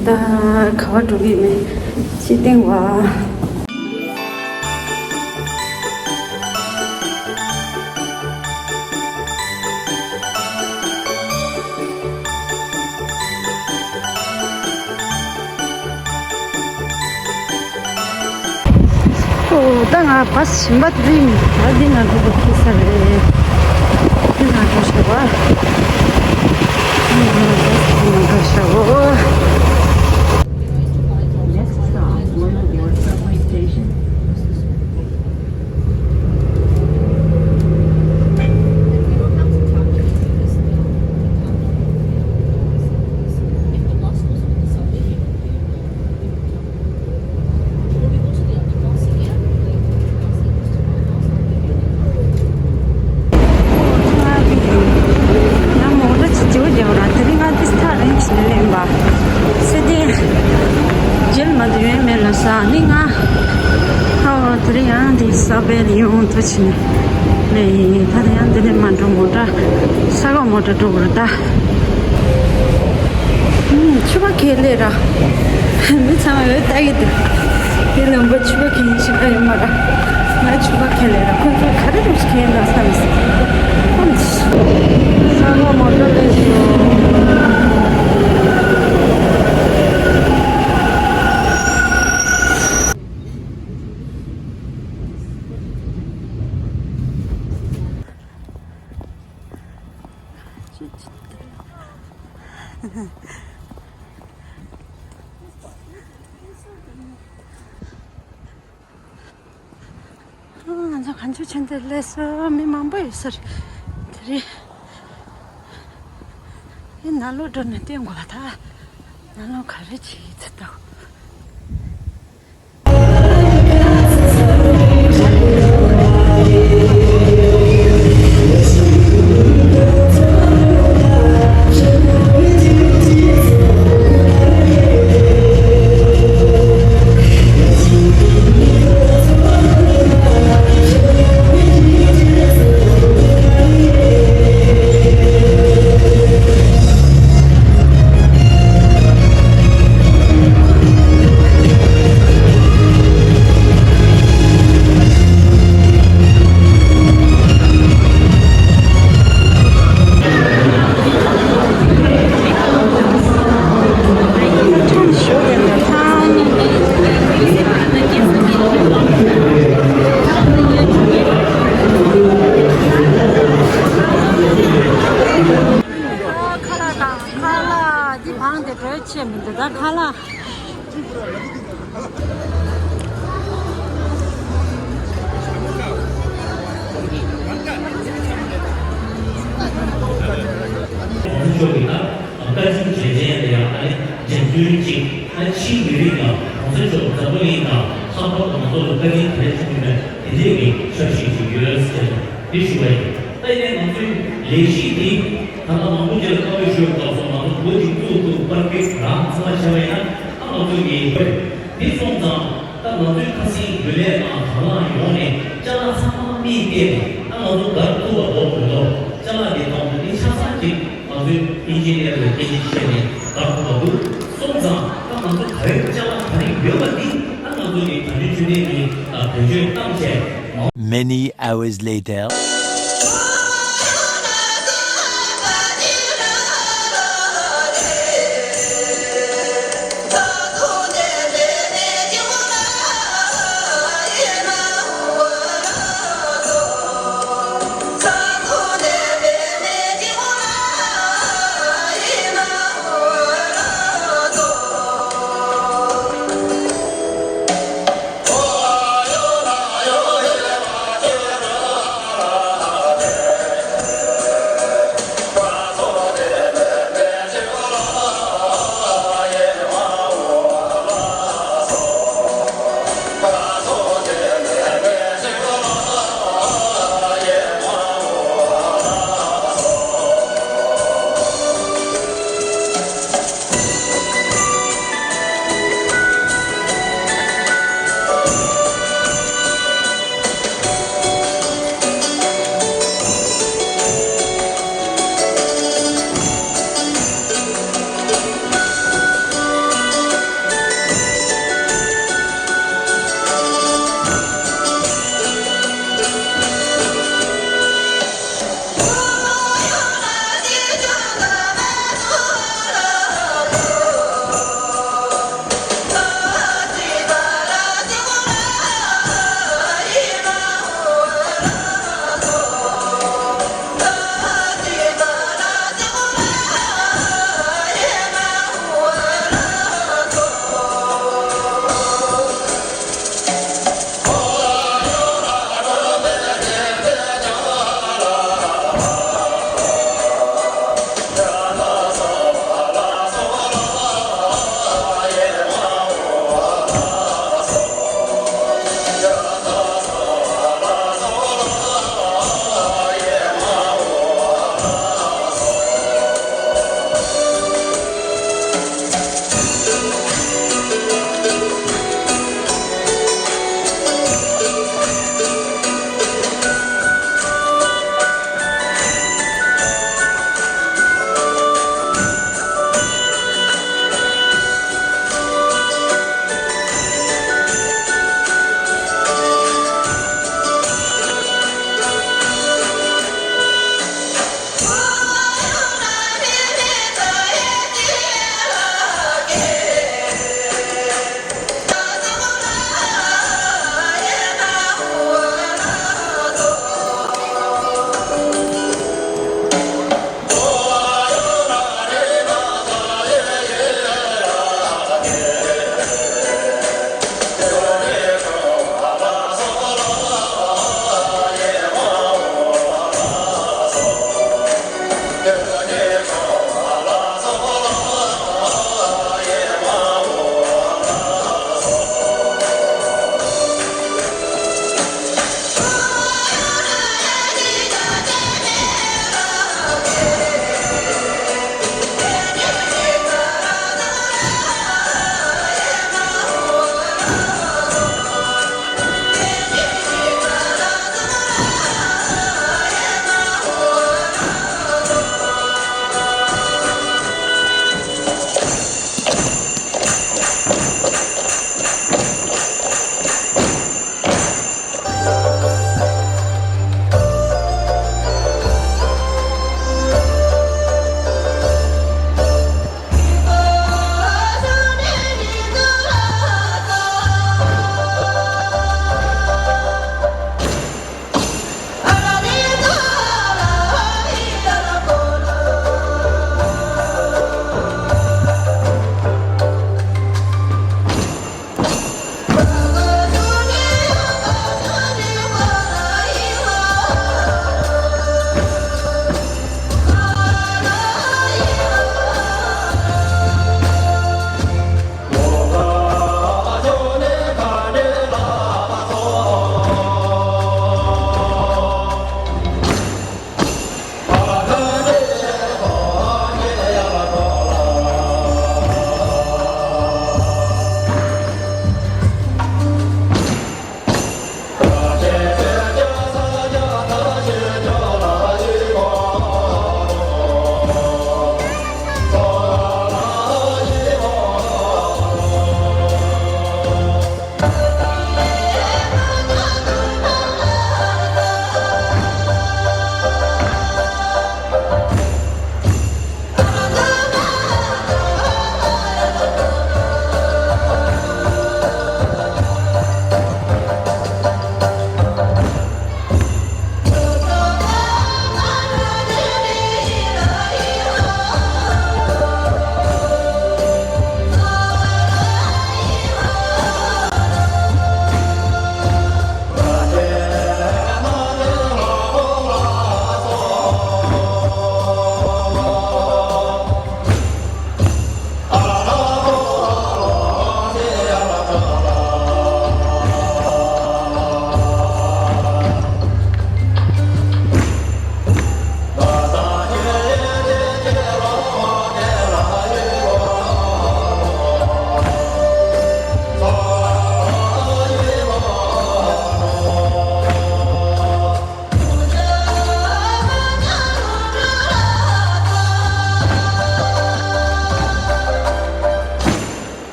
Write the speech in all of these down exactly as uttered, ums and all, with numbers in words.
ད་ག་བ་འགྲོ་གི་མེད། ཅི་སྟེང་བ། ཨོ། ད་ང་བ་སི་ཞིམ་པ་དེ་རིང་ད་འདི་ན་འགྲོ་དགོས་ཁེལ་ས་རེད། འདི་ན་འགྲོ་ཤག་པ། འདི་ན་འགྲོ་ཤག་པ། Next stop, Wonogor subway station. ཡང་མོ་ཊ་ཅིག་བརྗེ་པོ་བརྒྱབ་ར། དེ་རིང་ང་ཏིས་ཐག་རིང་ཞིག་ནས་ལེན་པ། སེ་ཏེ་རྗེས་མ་དུ་ཡོད་མེད་ལ་ས་ནི་ང་། ཨོ། དེ་རིང་ཡང་འདི་ས་བེ་ལ་ཡོང་དུ་ཕྱིན་ནས་ལེན་ཡིན། ད་དེ་ཡང་འདི་ནས་མ་འགྲོ། མོ་ཊ་ས་ག་མོ་ཊ་འགྲོ་དགོས་རེད་ད། ཨུམ། ཕྱུ་པ་ཁས་ལེན་ར། མི་ཚང་མ་འོད་ལྟ་གི་འདུག་དེ་ལམ་པ་ཕྱུ་པ་ཁས་ལེན་ཞིག་ཡོད་མ་ར། ང་ཕྱུ་པ་ཁས་ལེན་ར། ཁོ་ཚོ་ག་རེ་རུ་ཁས་ལེན་བསམ་སོང་། ཨུམ། ས་ག་མོ་ཊ་ལེན་ཞིག་ང་ཚོ་གངས་ཆུ་ཆེན་དེ་སླེབས་སོང་། མི་མང་པོ་ཡོད་ས་རེད། དེ་རིང་ཨེ་ནང་ལོགས་འགྲོ་ནས་བསྟན་དགོས་པ། ད་ནང་ལོགས་ག་རེ་བྱེད་ཚུལ་ལྟ། ཁ་ལག་དང་ཁ་ལག་འདི་བང་དེ་བྲོས་ཆེ་མི་འདུག་ད་ཁ་ལག་ལྟ་ཞིབ་བྱས་རྗེས་ལ་ཡང་ཨ་ནི་འགྲེམས་སྟོན་གྱིས་ཨ་ནི་ཕྱིའི་མི་རིགས་ལ་གོང་ས་མཆོག་འཛམ་བུ་གླིང་དང་ལྷག་པར་དུ་ང་ཚོ་ལ་བཀའ་དྲིན་ག་རེ་བྱུང་ཡོད་མེད་དེ་འདྲས་ཀྱི་འཆར་གཞི་ཞིག་ཡོད་ཟེར་ནས་འདི་ཞུ་བ་ཡིན། ད་ཡིན་ནའི་ང་ཚོའི་ལས་གཞི་འདི་ད་ལྟ་མང་པོ་ཅིག་ལ་བཀའ་མོལ་ཞུས་པའི་སྐབས་སུ་ང་ཚོ་འགོ་ཅིག་བཙུགས་ཐུབ་པར་དཔེ་རང་ཚང་མ་བྱས་པ་ཡིན་ན་ད་ང་ཚོ་གི་འདི་སོང་ཙང་། ད་ང་ཚོའི་ཁ་སང་རྒྱུན་ལས་དང་དང་བླངས་ཡོངས་ནས་ཅ་ལག་ཚང་མ་མིས་བལྟས་ནས་ད་ང་ཚོ་འགར་ཐུག་པ་འགྲོ་དགོས་འདུག་ཅ་ལག་འདི་ཐོག་ནས་འདི་ཆ་ཚང་ཅིག་ང་ཚོའི་ཨིན་ཇི་ནི་ཡར་ལ་སྐད་ཆ་བཤད་ནས་འགར་ཐུག་པ་འདུག་སོང་ཙང་ད་ང་ཚོ་ག་རེ་ཅ་ལག་ག་རེ་ཡོད་པ་འདི་ད་ང་ཚོ་གི་དྭང་བདེན་ཆོས་ལྡན་གྱིས་ད་བེད་སྤྱོད་བཏང་བྱས། Many hours later.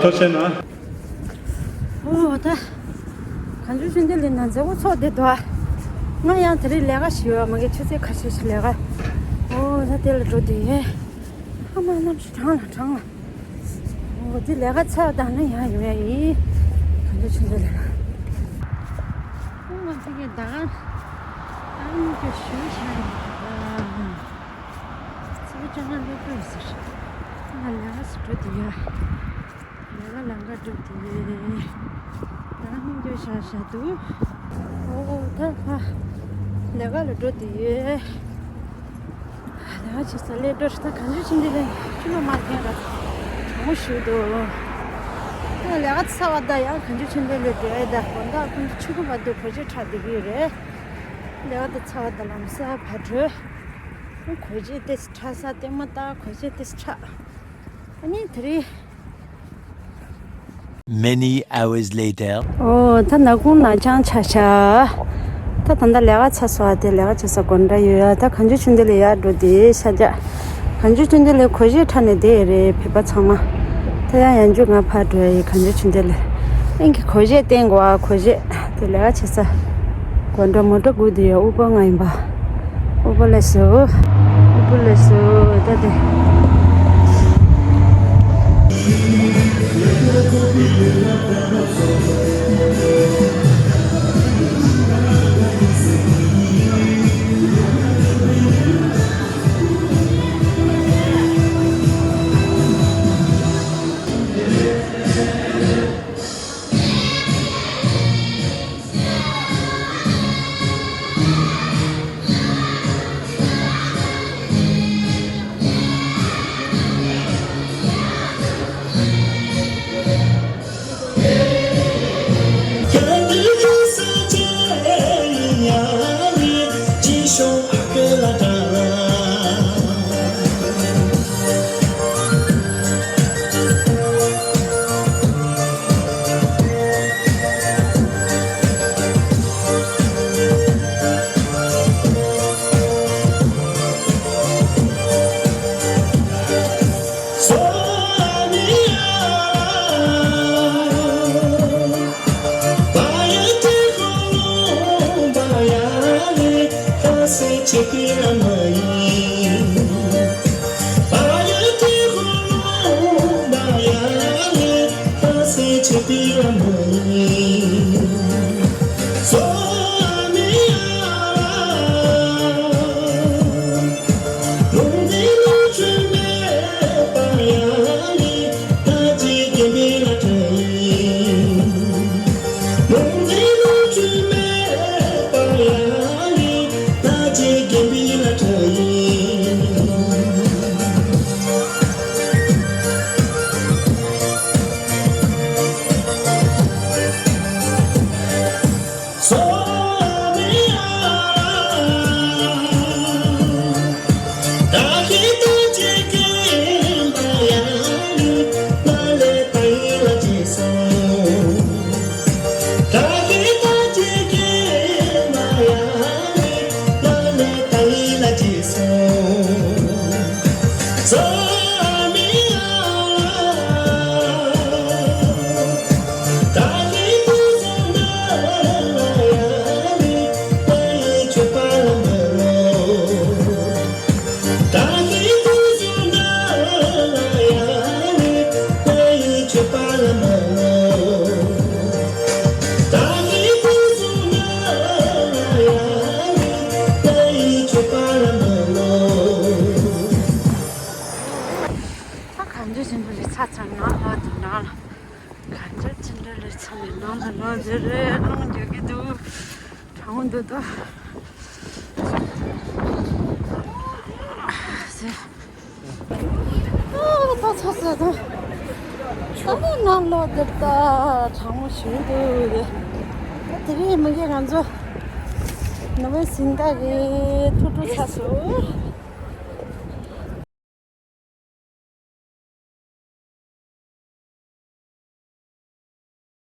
ཐུགས་རྗེ་གནང་། ཨོ་ད། གངས་ལྗོངས་ཆོས་ལྡན་གླིང་ནང་མཛད་སྒོ་ཚོགས་བསྡད་འདུག་ང་ཡང་དེ་རིང་ལས་ཀ་ཞིག་ཡོད། མ་གི་ཆུ་ཚོད་ཁ་ཤས་ཤིག་ལས་ཀ། ཨོ་ད་དེ་ལ་འགྲོ་བསྡད་ཡོད། ཨ་མ་གནམ་གཤིས་གྲང་ལ་གྲང་ལ། ཨོ་དེ་ལས་ཀ་ཚར་བ་དང་ན་ཡང་ཡོང་ཡ་ཡིན། གངས་ལྗོངས་ཆོས་ལྡན་གླིང་ལ། ཨོ་ང་ཚོ་གི་ཟླ་གང་། ཨ་མ་གི་ཞུ་ཤ་ཡིན། ཚེས་བཅོ་ལྔ་སླེབས་དགོས་ཟེར། ང་ལས་ཀ་ཞིག་འགྲོ་བསྡད་ཡོད། ལས་ཀ་ལམ་ཁ་འགྲོ་དེ། ད་སྙིང་རྗེ་ཤ་ཤ་འདུག་ཨོ་ད་ཕ། ལས་ཀ་ལ་འགྲོ་དེ་ཡོད། ལས་ཀ་བྱེད་ས་སླེབས་འགྲོ་ད་གངས་ལྗོངས་ཆོས་ལྡན་གླིང་ཕྱི་ལོགས་མ་ཐོན་ར། གྲང་མོ་ཞིག་འདུག་ད་ལས་ཀ་ཚར་བ་ད་ཡང་གངས་ལྗོངས་ཆོས་ལྡན་གླིང་འགྲོ་ཡ་ད་དགོང་དག་ཁོང་ཚོ་ཆུ་ཁུམ་བར་དུ་སྒོ་འབྱེད་འཁྲབ་བསྡད་ཀྱི་ཡོད་རེད། ལས་ཀ་ད་ཚར་བ་ད་ལམ་སང་ཕར་འགྲོ། སྒོ་འབྱེད་ཏོག་ཙམ་འཁྲབ་ས་ལྟད་མོ་ལྟ། སྒོ་འབྱེད་ཏོག་ཙམ་འཁྲབ། ཨ་ནི་དེ་རིང་། Many hours later. ཨོ་ད་ནག་ཁུང་ནག་ཅང་ཆགས་ཤག་ད་ད་ལྟ་ལས་ཀ་ཚར་སོང་། ཨ་དེ་ལས་ཀ་བྱེད་ས་སྒོ་འགྲམ་ཡོད་ཡ། ད་གངས་ལྗོངས་ཆོས་ལྡན་གླིང་ཡར་འགྲོ་དེ་ཤར་རྒྱག་གངས་ལྗོངས་ཆོས་ལྡན་གླིང་སྒོ་འབྱེད་འཁྲབ་ནས་བསྡད་རེད། བོད་པ་ཚང་མ། ད་ཡང་ཡང་འཇུག་ང་ཕར་འགྲོ་ཡ་ཡིན། གངས་ལྗོངས་ཆོས་ལྡན་གླིང་། ཨིན་གྱི་སྒོ་འབྱེད་བསྟན་དགོས། ཨ་སྒོ་འབྱེད། དེ་ལས་ཀ་བྱེད་ས། སྒོ་འགྲམ་མོ་ཊ་སྒུག་བསྡད་ཡོད། དབུལ་པོ་ང་ཡིན་པ། དབུལ་པོ་སླེབས་སོང་། དབུལ་པོ་སླེབས་སོང་། ད་དེ། ད་གངས་ལྗོངས་ཆོས་ལྡན་གླིང་ཚར་ཚར་ནས་ནང་ལ་འདུག་ནང་ལ། གངས་ལྗོངས་ཆོས་ལྡན་གླིང་ཚར་ནས་ནང་ལ་ལོག་འདི་རེད། རླུང་རྒྱག་གི་འདུག་གྲང་མོ་འདུག་ད། ཨོ་ད་ཚ་ཚ་ད། ད་ནི་ནང་ལོག་འདིར་ད་གྲང་མོ་ཞེ་པོ་འདུག་ད་དེ་རིང་མ་གི་ང་ཚོ་ནོ་བེ་སིན་ད་གི་ཐུག་འཕྲད་ཚར་སོང་།